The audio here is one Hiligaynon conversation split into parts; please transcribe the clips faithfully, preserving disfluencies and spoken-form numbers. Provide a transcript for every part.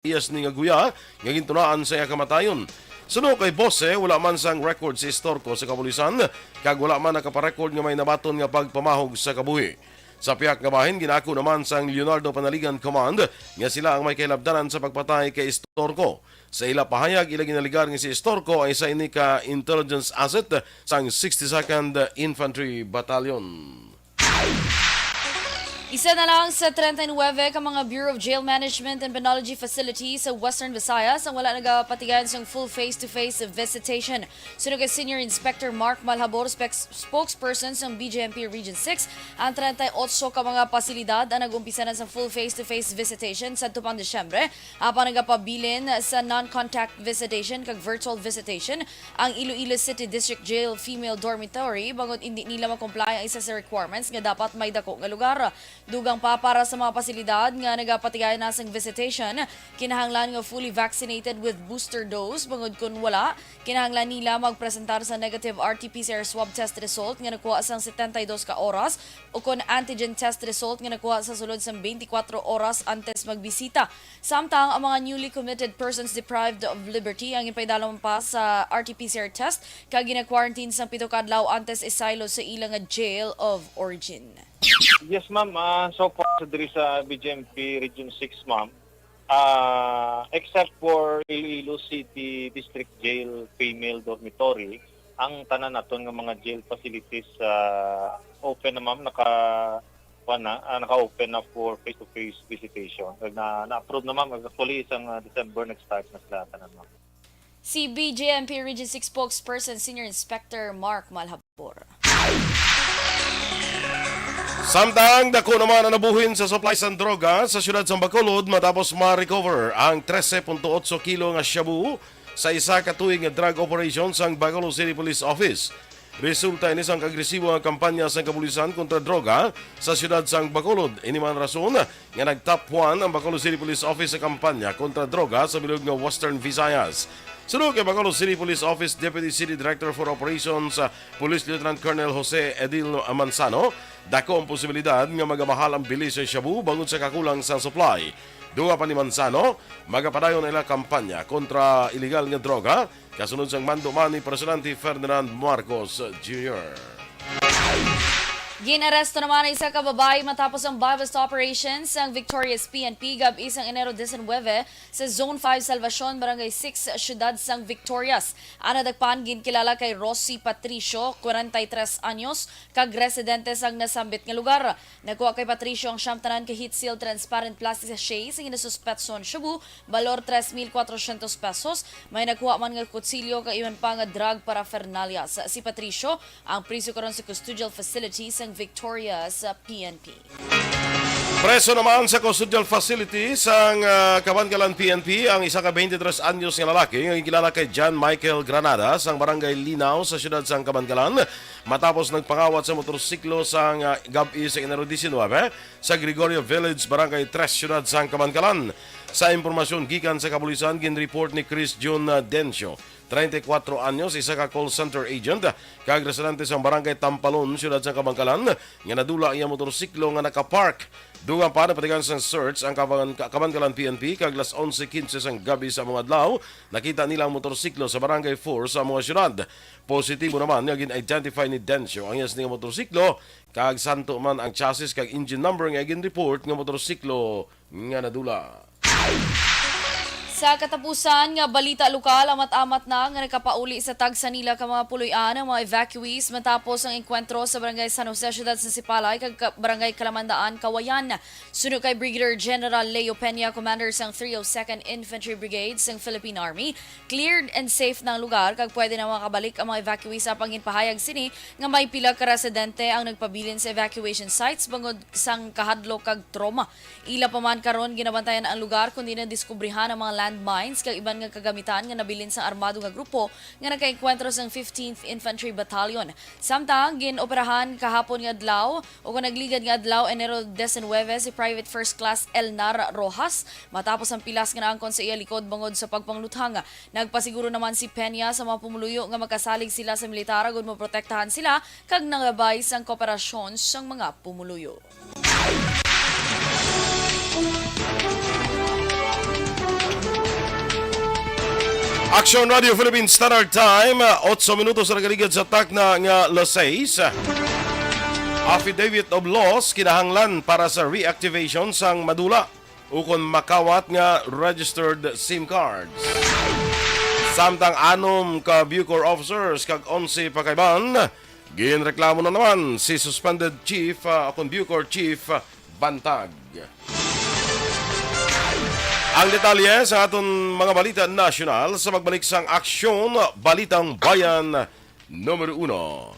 iya sini nga guya nga gintunaan sa iya kamatayon. Suno kay Bose, wala man sang record si Estorco sa kapulisan, kag wala man nakaparecord nga may nabaton nga pagpamahog sa kabuhi. Sa pihak nga bahin, ginaako naman sang Leonardo Panaligan Command nga sila ang may kahilabtanan sa pagpatay kay Estorco. Sa ila pahayag, ila ginalegar nga si Estorco ay isa ini ka intelligence asset sang sixty-second Infantry Battalion. Isa na lang sa treinta y nueve ka mga Bureau of Jail Management and Penology facility sa Western Visayas ang wala nagapatigayon sang full face-to-face visitation. Suno kay Senior Inspector Mark Malhabor, speks-, spokesperson sang B J M P Region six, ang treinta y ocho ka mga pasilidad ang nag-umpisa na sa full face-to-face visitation sa tupang Disyembre, apan nagapabilin sa non-contact visitation kag virtual visitation ang Iloilo City District Jail Female Dormitory bangod indi nila ma-comply ang isa sa requirements nga dapat may dako nga lugar. Dugang pa, para sa mga pasilidad nga nagapatigayon na sang visitation, kinahanglan nga fully vaccinated with booster dose, bangod kon wala, kinahanglan nila magpresentar sa negative R T P C R swab test result nga nakuha sang setenta y dos ka oras o kon antigen test result nga nakuha sa sulod sang twenty-four oras antes magbisita. Samtang ang mga newly committed persons deprived of liberty ang ipaidalom pa sa R T P C R test kag gina-quarantine sang pito ka adlaw antes isaylo sa ila nga jail of origin. Yes, ma'am. Ah, so far, sa diri sa B J M P Region six, ma'am, ah, except for Iloilo City District Jail Female Dormitory, ang tanan naton nga mga jail facilities, ah, open na, ma'am. Naka, kuwan na, ah, naka-open na for face-to-face visitation. Na, na-approve na, ma'am. Actually, isang, ah, December nag-start na sila tanan, ma'am. Si B J M P Region six spokesperson Senior Inspector Mark Malhabor. Samtang dako naman ang nabuhin sa supply sang droga sa siyudad sang Bacolod matapos ma-recover ang trese punto otso kilo nga shabu sa isa ka tuig nga drug operation sang Bacolod City Police Office. Resulta ini sang agresibo nga kampanya sang kapulisan kontra droga sa siyudad sang Bacolod. Ini man rason nga nag-top one ang Bacolod City Police Office sa kampanya kontra droga sa bilog nga Western Visayas. Suno kay Bacolod City Police Office Deputy City Director for Operations, ah, Police Lieutenant Colonel Jose Edil Manzano, dako ang posibilidad nga magamahal ang bili sa shabu bangod sa kakulang sang supply. Dugang pa ni Manzano, magapadayon ang ila kampanya kontra iligal nga droga, kasunod sang mando man ni Presidente Ferdinand Marcos Junior. Gin-aresto naman ang isa ka babayi matapos ang buy-bust operation sang Victorias P N P gab-i sang Enero diecinuebe sa Zone five Salvacion, Barangay six, Siyudad sang Victorias. Ang nadakpan ginkilala kay Rosie Patricio, kwarenta y tres anyos, kag residente sang nasambit nga lugar. Nakuha kay Patricio ang siyam tanan ka heat-sealed transparent plastic sachet sa ginasuspetson shabu, balor tres mil cuatrocientos pesos. May nakuha man nga kutsilyo kag iban pa nga drug paraphernalia. Sa, si Patricio ang priso karon sa custodial facility sang Victorias P N P. Preso naman sa custodial facility sang, ah, Kabankalan P N P ang isa ka twenty-three anyos nga lalaki nga ginkilala kay John Michael Granada sang Barangay Linaw sa siyudad sang Kabankalan matapos nagpangawat sa motorsiklo sang, ah, gab-i sa Enero diecinuebe sa Gregorio Village, Barangay tres, siyudad sang Kabankalan. Sa impormasyon gikan sa kapulisan, ginreport ni Chris Jun, ah, Dencio, treinta y cuatro anyos, isa ka call center agent, kag residente sang Barangay Tampalon, siyudad sang Kabankalan, nga nadula iya motorsiklo nga nakapark. Dugang pa, napatigayon sang search ang Kaban-, Kabankalan P N P, kag las onse quince sang gab-i sa mga adlaw, nakita nila ang motorsiklo sa Barangay four sa mga siyudad. Positibo naman nga gin-identify ni Dencio ang iya sini nga motorsiklo, kag santo man ang chassis kag engine number nga gin-report nga motorsiklo nga nadula. Sa katapusan nga balita lokal, amat-amat na nga nakapauli sa tagsa nila ka mga puloy-an ang mga evacuees matapos ang engkwentro sa Barangay San Jose, Siyudad sa Sipalay, kag ka-, Barangay Kalamandaan, Kawayan. Suno kay Brigadier General Leo Peña, commander sang three oh second Infantry Brigade sang Philippine Army, cleared and safe na ang lugar kag pwede na makabalik ang mga evacuees, apang ginpahayag sini nga may pila ka residente ang nagpabilin sa evacuation sites bangod sang kahadlok kag trauma. Ila pa man karon ginabantayan ang lugar, kundi nadiskubrihan ang mga landmines kag iban nga kagamitan nga nabilin sang armado nga grupo nga nakaengkwentro sang fifteenth Infantry Battalion. Samtang gin-operahan kahapon nga adlaw o kon nagligad nga adlaw, Enero diecinuebe, si Private First Class Elnar Rojas matapos ang pilas nga naangkon sa iya likod bangod sa pagpangluthang. Nagpasiguro naman si Peña sa mga pumuluyo nga makasalig sila sa militar agud maprotektahan sila kag nangabay sang kooperasyon sang mga pumuluyo. Action Radio Philippine Standard Time, otso minutos na nagaligad sa takna nga alas sais. Affidavit of loss kinahanglan para sa reactivation sang madula ukon makawat nga registered SIM cards. Samtang anom ka Bucor officers kag onse pa ka iban, ginreklamo na naman si suspended chief, ah, akon Bucor Chief Bantag. Ang detalye sa aton mga balita nasyonal sa pagbalik sang Aksyon Balitang Bayan numero uno.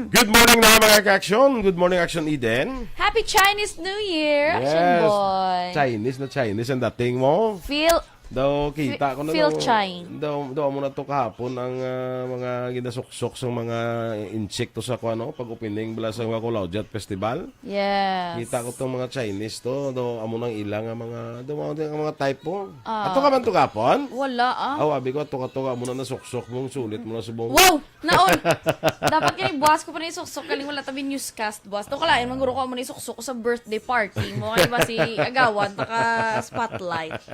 Good morning na, mga ka-action. Good morning, Action Eden. Happy Chinese New Year, Action Yes. Boy. Chinese na Chinese ang dating mo. Feel Daw kita Fi- ko na feel daw, Chine. daw, daw mo na to kahapon ang, ah, mga ginasuksok sa mga insekto sa kuan, no? Pag-opening bala sa mga Kulaw Jet Festival. Yes. Kita ko tong mga Chinese to, daw amo nang ila nga mga, daw mga, mga type po. Ah. Ato ka man to kahapon? Wala, ah. Aw, abi ko, ato ka to, amo na nasuksok mong sulit mo na subong. Wow! Naon? Dapat kini buwas ko pa ni suksok, kaling wala tabi newscast buwas. To kalain, manguro ko amo ni suksok ko sa birthday party mo. Kaya ba si Agawan, naka-spotlight.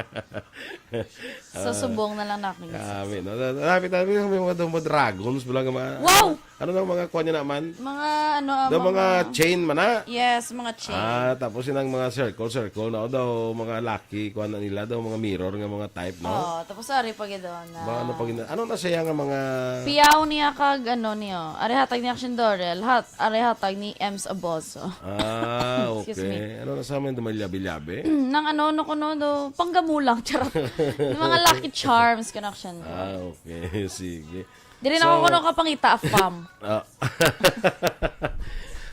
So, Ah, subong na lang nakin. Kami, no? Napit namin may mga, mga dragons, wala nga mga, Wow! ano nang mga kuha niya naman? Mga, ano, ah, Daw mga mga chain man na? Yes, mga chain. Ah, tapos yun ang mga circle, circle na daw, mga lucky, kuha na nila daw, mga mirror nga mga type, no? Oo, tapos ari pa gid, oh, na Ba, ano pag ina-, ano na siya nga mga Piyaw niya kag, ano niyo, ari hatag ni Action Dorel, hat, ari hatag ni Ems Aboso. Ah, Excuse okay. me. Ano na sa amin, dumalyabi-lyabi? Mm, nang ano, no, kuno, do, panggamulang, charot. Yung mga Lucky Charms, connection. Ah, okay. Sige. Dili na So, ako kuno kapangita, fam. Ah.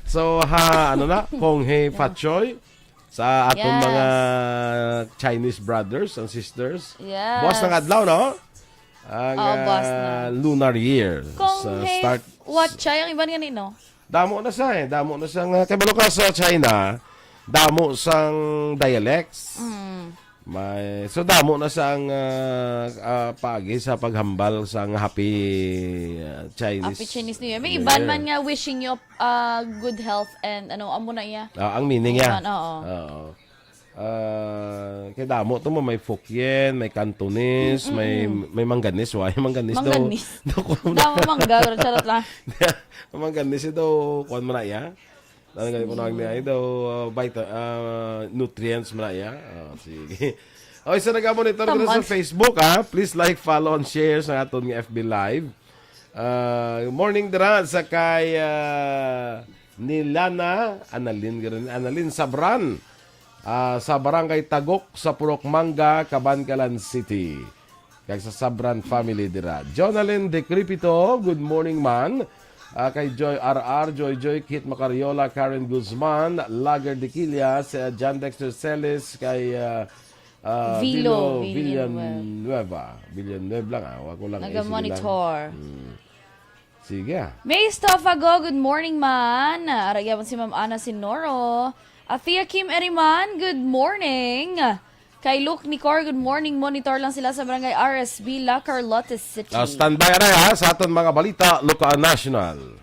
So, ha, ano na, Kong Hei Fat Choi, sa aton Yes. mga Chinese brothers and sisters. Yes. Buwas ng adlaw, no? Ang, Oo, buwas na. ah, lunar year. Kung Sa hey, start what siya, yung iban ganino? Damo na siya eh. Damo na siya nga. Kay balo ka sa China, damo sang dialects. Mm. May, so damo na sang, ah, ah, paagi sa paghambal sang happy, ah, Chinese Happy Chinese New Year. May New iban Year. man nga wishing you, ah, good health and ano, amo na iya. Ah, ang meaning niya. Iban, oo. Oo. Ah, kay damo to mo, may Fukien, may Cantonese, Mm, may, mm. may Mangganis, why? Mangganis daw. Mangganis. Daw ko na. Damo mangga, pero charot lang. Mangganis daw, kuwan mo na iya? Ano nga yung Sige. kunang niya? Daw, ah, vita-, ah, nutrients mo na iya? Oh, sige. Okay, so nag-monitor ko na sa Taman. Facebook, ha? Please like, follow, and share sa aton nga F B Live. Ah, morning dira sa kay, ah, ni Lana Analin, Analin Sabran, ah, sa Barangay Tagok sa Purok Mangga, Kabankalan City. Kag sa Sabran family dira. Jonalyn Decrepito, good morning man. Ah, kay Joy R R, Joy Joy, Kit Macariola, Karen Guzman, Lager Diquillas, ah, John Dexter Celis, kay, ah, ah, Vilo Vilo Villanueva. Villanueva. Villanueva lang, ah. Wa ko lang, eh, sige lang. Naga-monitor. Hmm. Sige, ah. May stuff ago, good morning man. Aragyaman si Ma'am Ana Sinoro. Athea Kim Eriman, good morning. Kay Luke Nicor, good morning. Monitor lang sila sa Barangay R S B, La Carlota City. Ah, standby, aray, ha, sa aton mga balita, lokal, national.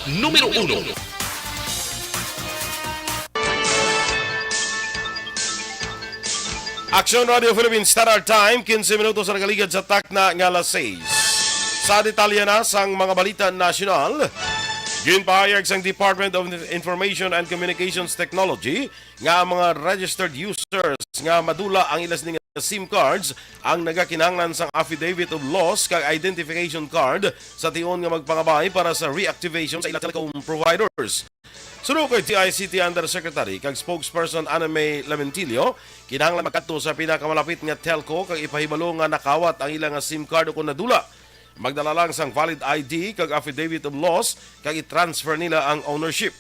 Numero uno. Aksyon Radio Philippines Standard Time, quince minutos ang nakaligad sa takna nga alas sais. Sa detalye na sang mga balita nasyonal, ginpahayag sang Department of Information and Communications Technology nga ang mga registered users nga madula ang ila sini nga SIM cards ang nagakinahanglan sang affidavit of loss kag identification card sa tion nga magpangabay para sa reactivation sa ila telecom providers. Suno kay D I C T Undersecretary kag Spokesperson Ana May Lamentillo, kinahanglan makadto sa pinakamalapit nga telco kag ipahibalo nga nakawat ang ila nga SIM card ukon nadula. Magdala lang sang valid I D kag affidavit of loss kag i-transfer nila ang ownership.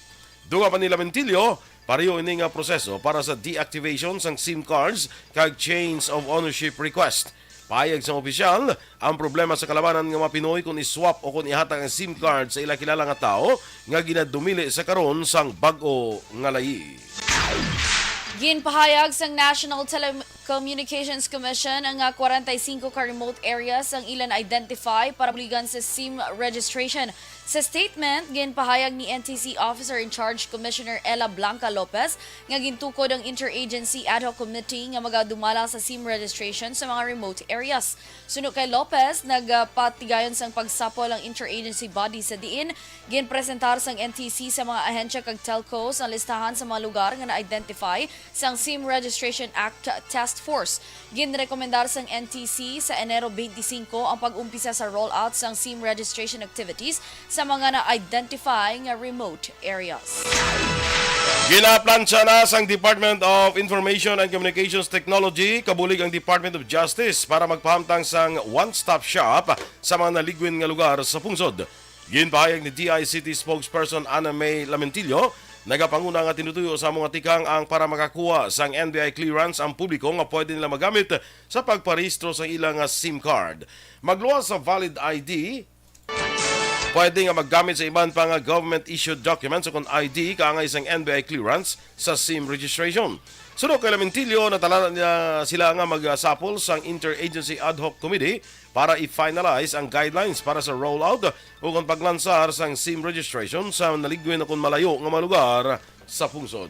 Dugang pa ni Lamentillo, pareho ini nga proseso para sa deactivation sang SIM cards kag change of ownership request. Pahayag sang opisyal, ang problema sa kalabanan nga mga Pinoy kon i-swap o kon ihatag ang SIM card sa ila kilala nga tawo nga ginadumili sa karon sang bag-o nga layi. Ginpahayag sang National Telecommunications Commission nga kwarenta y singko ka remote areas ang ila na-identify para buligan sa SIM registration. Sa statement, ginpahayag ni N T C Officer in Charge Commissioner Ella Blanca Lopez nga gintukod ang Interagency Ad Hoc Committee nga magadumala sa SIM registration sa mga remote areas. Suno kay Lopez, nagapatigayon sang pagsapol ang interagency body sa diin ginpresentar sang N T C sa mga ahensya kag telcos ang listahan sa mga lugar nga na-identify sang SIM Registration Act Task Force. Ginrekomendar sang N T C sa Enero twenty-five ang pag-umpisa sa rollout sang SIM registration activities sa mga na-identify nga remote areas. Ginaplansya na sang Department of Information and Communications Technology, kabulig ang Department of Justice para magpahamtang sang one-stop shop sa mga naligwin nga lugar sa pungsod. Ginpahayag ni D I C T Spokesperson Ana May Lamentillo, nagapanguna nga tinutuyo sa mga tikang ang para makakuha sang N B I clearance ang publiko nga pwede nila magamit sa pagparehistro sa ila nga SIM card. Magluwas sa valid I D, pwede nga maggamit sa iban pa nga government-issued documents ukon I D kaangay sang N B I clearance sa SIM registration. Suno kay Lamentillo, natalanan niya sila nga magsapol sang Interagency Ad Hoc Committee para i-finalize ang guidelines para sa rollout ukon paglansar sang SIM registration sa naligwin ukon malayo nga mga lugar sa pungsod.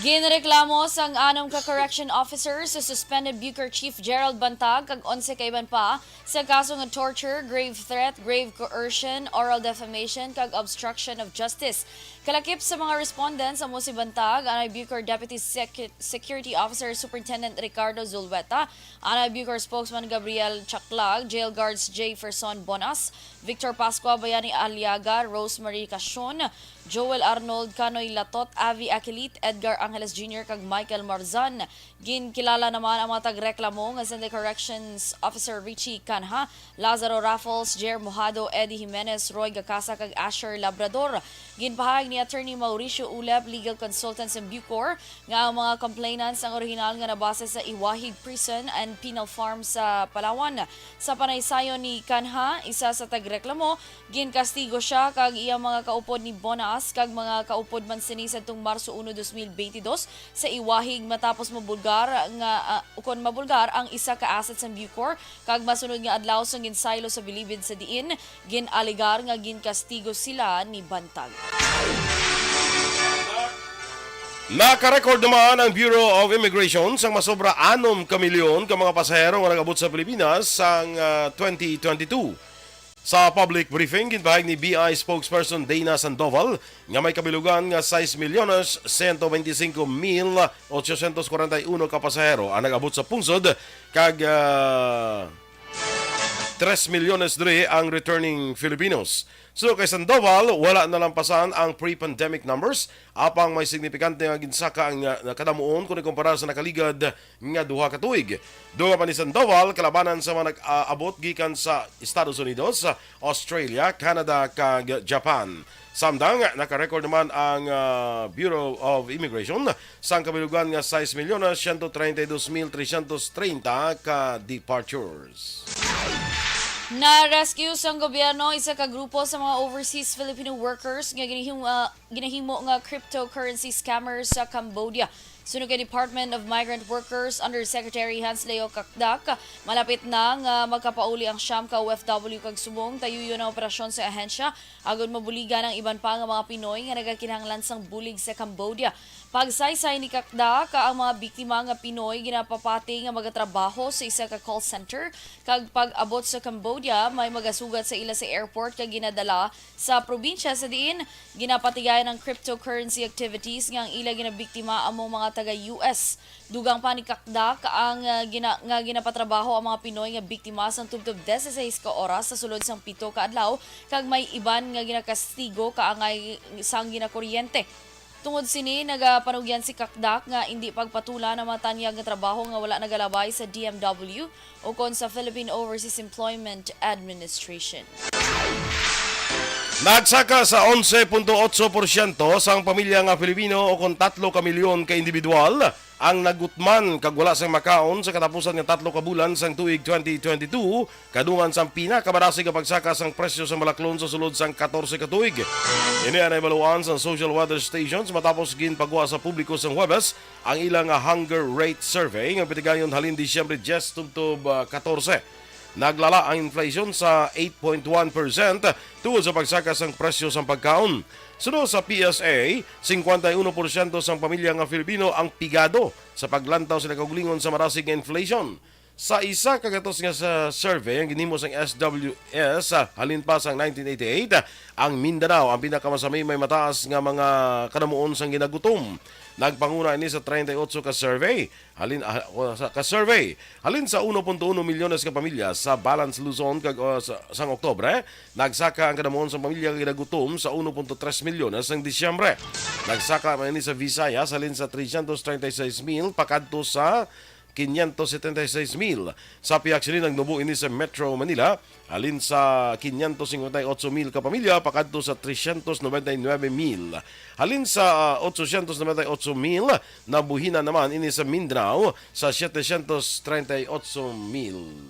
Ginreklamo sang anom ka correction officers sa suspended Bucor Chief Gerald Bantag kag onse ka iban pa sa kaso nga torture, grave threat, grave coercion, oral defamation, kag obstruction of justice. Kalakip sa mga respondents amo si Bantag, anay Bucor Deputy Sec-, Security Officer Superintendent Ricardo Zulueta, anay Bucor Spokesman Gabriel Chaclag, Jail Guards Jefferson Bonas, Victor Pascua, Bayani Aliaga, Rosemary Casion, Joel Arnold, Kanoy Latot, Avi Akilit, Edgar Angeles Junior kag Michael Marzan. Ginkilala naman ang mga tagreklamo nga sina Corrections Officer Richie Canha, Lazaro Raffles, Jer Mojado, Eddie Jimenez, Roy Gacasa kag Asher Labrador. Ginpahayag ni Attorney Mauricio Ulep, legal consultant sa Bucor, nga ang mga complainants ang orihinal nga nabase sa Iwahig Prison and Penal Farm sa Palawan. Sa panaysayon ni Canha, isa sa tagreklamo, ginkastigo sia kag iyang mga kaupod ni Bonas kag mga kaupod man sini sadtong Marso uno, dos mil bentidós sa Iwahig matapos mabulgar nga, ah, ukon mabulgar ang isa ka asset sang Bucor kag masunod nga adlaw sang ginsaylo sa bilibid sa diin gin-alegar nga ginkastigo sila ni Bantag. Naka-record naman ang Bureau of Immigration sang masobra anom ka milyon ka mga pasahero nga nag-abot sa Pilipinas sang, ah, twenty twenty-two. Sa public briefing, ginpahayag ni B I spokesperson Dana Sandoval nga may kabilugan nga sais milyones sento benti singko mil ochocientos kwarenta y uno ka pasahero ang nag-abot sa pungsod kag, ah, tres milyones diri ang returning Filipinos. So, kay Sandoval, wala nalampasan ang pre-pandemic numbers, apang may signifikante nga ginsaka ang, ah, kadamuon kon ikumpara sa nakaligad nga duha ka tuig. Dugang pa ni Sandoval, kalabanan sa mga nag-aabot gikan sa Estados Unidos, Australia, Canada, kag Japan. Samtang naka-record naman ang, ah, Bureau of Immigration sang kabilugan nga sais milyones sento treinta y dos mil trescientos treinta ka departures. Na-rescue sang gobyerno isa ka grupo sa mga overseas Filipino workers nga ginahimo, ah, ginahimo nga cryptocurrency scammer sa Cambodia. Suno kay Department of Migrant Workers Undersecretary Hans Leo Cacdac, malapit na nga magkapauli ang siyam ka O F W kag subong tayuyon ang operasyon sa ahensya agod mabuligan ang iban pa nga mga Pinoy nga nagakinahanglan sang bulig sa Cambodia. Pagsaysay ni Cacdac, ang mga biktima nga Pinoy ginapapati nga magatrabaho sa isa ka call center kag pag-abot sa Cambodia may magasugat sa ila sa airport kag ginadala sa probinsya sa diin ginapatigayan ang cryptocurrency activities nga ang ila ginabiktima amo mga taga U S. Dugang pa ni Cacdac ang, ah, gina-, nga ginapatrabaho ang mga Pinoy nga biktima sang tubtob dise-sais ka oras sa sulod sang pito ka adlaw kag may iban nga ginakastigo kaangay sang ginakuryente. Tungod sini, nagapanugyan si Cacdac nga indi pagpatulan ang mga tanyag nga trabaho nga wala nagalabay sa D M W ukon sa Philippine Overseas Employment Administration. Nagsaka sa onse punto otso porsyento sang pamilya nga Filipino, o kon tatlo ka milyon ka individual, ang nagutman kag wala sang makaon sa katapusan nga tatlo ka bulan sang tuig twenty twenty-two, kadungan sang pinakamarasig nga pagsaka sang presyo sang balaklon sa sulod sang katorse ka tuig. Ini ang nahibaluan sang Social Weather Stations matapos ginpagwa sa publiko sang Huwebes ang ila nga hunger rate survey nga pitigayon halin Disyembre diyes tubtob, ah, katorse. Naglala ang inflation sa eight point one percent tungod sa pagsaka sang presyo sang pagkaon. Suno sa P S A, singkwenta y uno porsyento sang pamilya nga Filipino ang pigado sa paglantaw sila kaugalingon sa marasig nga inflation. Sa isa ka gatos nga sa survey ang ginhimo sang S W S, ah, halin pa sang nineteen eighty-eight, ah, ang Mindanao ang pinakamasami may mataas nga mga kanamuon sang ginagutom. Nagpanguna ini sa treinta y ocho ka survey. Halin, ah, o, sa, ka survey. Halin sa uno punto uno milyones ka pamilya sa Balance Luzon kag, o, sa, sang Oktubre, nagsaka ang kanamuon sang pamilya nga ginagutom sa uno punto tres milyones sang Disyembre. Nagsaka man ini sa Visayas halin sa trescientos treinta y seis mil pakadto sa quinientos setenta y seis mil. Sa pihak sini, nagnubo ini sa Metro Manila halin sa quinientos cincuenta y ocho mil ka pamilya pakadto sa trescientos noventa y nueve mil. Halin sa, ah, ochocientos noventa y ocho mil, nabuhinan naman ini sa Mindanao sa setecientos treinta y ocho mil.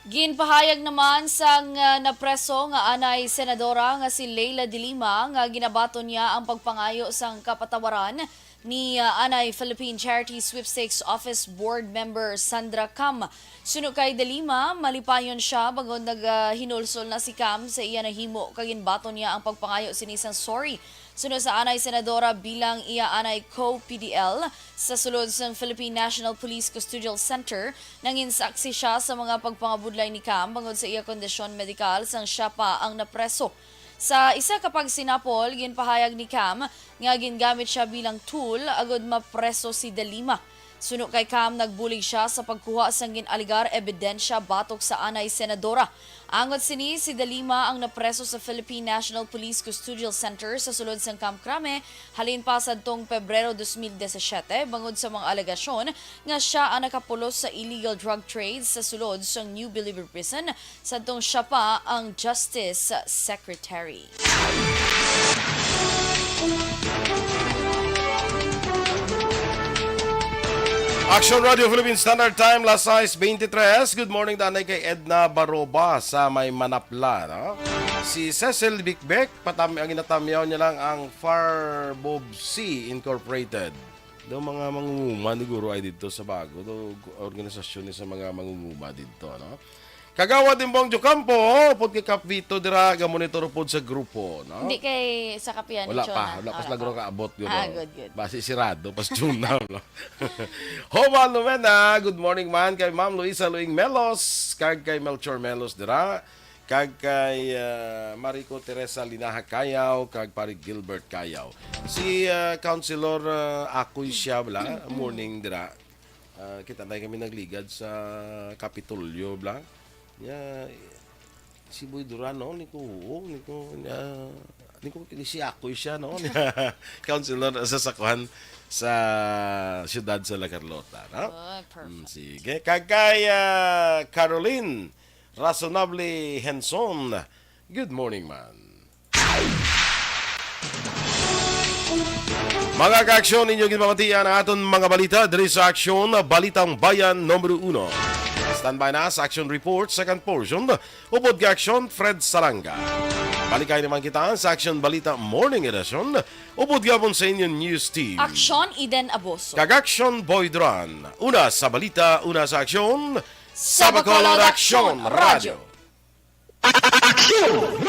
Ginpahayag naman sang, ah, napreso nga anay senadora nga si Leila de Lima nga ginabaton niya ang pagpangayo sang kapatawaran ni, ah, anay Philippine Charity Sweepstakes Office Board Member Sandra Cam. Suno kay De Lima, malipayon sia bangod nagahinulsol na si Cam sa iya nahimo kag ginbaton niya ang pagpangayo sini sang sorry. Suno sa anay senadora, bilang iya anay co-P D L sa sulod sang Philippine National Police Custodial Center, nanginsaksi sia sa mga pagpangabudlay ni Cam bangod sa iya kondisyon medikal sang sia pa ang napreso. Sa isa ka pagsinapol, ginpahayag ni Cam nga gingamit siya bilang tool agud mapreso si De Lima. Suno kay Cam, nagbulig siya sa pagkuha sang gin-alegar ebidensya batok sa anay senadora. Angot sini, si De Lima ang napreso sa Philippine National Police Custodial Center sa sulod sang Camp Crame halin pa sadtong Pebrero dos mil disisiete bangod sa mga alegasyon nga siya ang nakapulos sa illegal drug trade sa sulod sang New Bilibid Prison sadtong siya pa ang Justice Secretary. Action Radio Philippine Standard Time, las sais veintitrés. Good morning, danay kay Edna Baroba sa may Manapla, no? Si Cecil Bikbek, patam ang ginatamyaw niya lang ang Far Bob C Incorporated. Daw mga mangunguma ni guro ay dito sa bago, daw organisasyon ni sa mga mangunguma dito, no? Kagawad Imbong Jocampo, upod kay Kap Vito dira, gamonitor upod sa grupo, no? Hindi kay sa kapian ni Wala Chona. pa, wala pa sila guro kaabot, guro. Ah, good, good. Basi sirado, pas June na, no? Homa Lumena, good morning man kay Ma'am Luisa Luing Melos, kag kay Melchor Melos dira, kag kay ah, Marico Teresa Linaha Cayaw, kag pare Gilbert Cayaw. Si ah, Councilor ah, Akoy siya, bla, morning dira. Ah, kita na kami nagligad sa Kapitolyo, bla. Ya, si Boy Duran, no? Ni ko, oo, ni ko, ah, ni ko, ni si Akoy siya, no? Councilor sa sakuhan sa siyudad sa La Carlota, no? Oh, perfect. Mm, sige. Kag kay ah, Caroline Rasonable Henson, good morning, man. Mga kaaksyon, ninyo ginpamatian ang aton mga balita diri sa Aksyon, Balitang Bayan number uno. Standby na sa Aksyon Report, second portion, upod kay Aksyon Fred Salanga. Balikay naman kita sa Aksyon Balita Morning Edition, upod gihapon sa inyo news team. Aksyon Eden Aboso. Kag Aksyon Boy Duran. Una sa balita, una sa aksyon, Sa Bacolod Aksyon Radyo. Aksyon!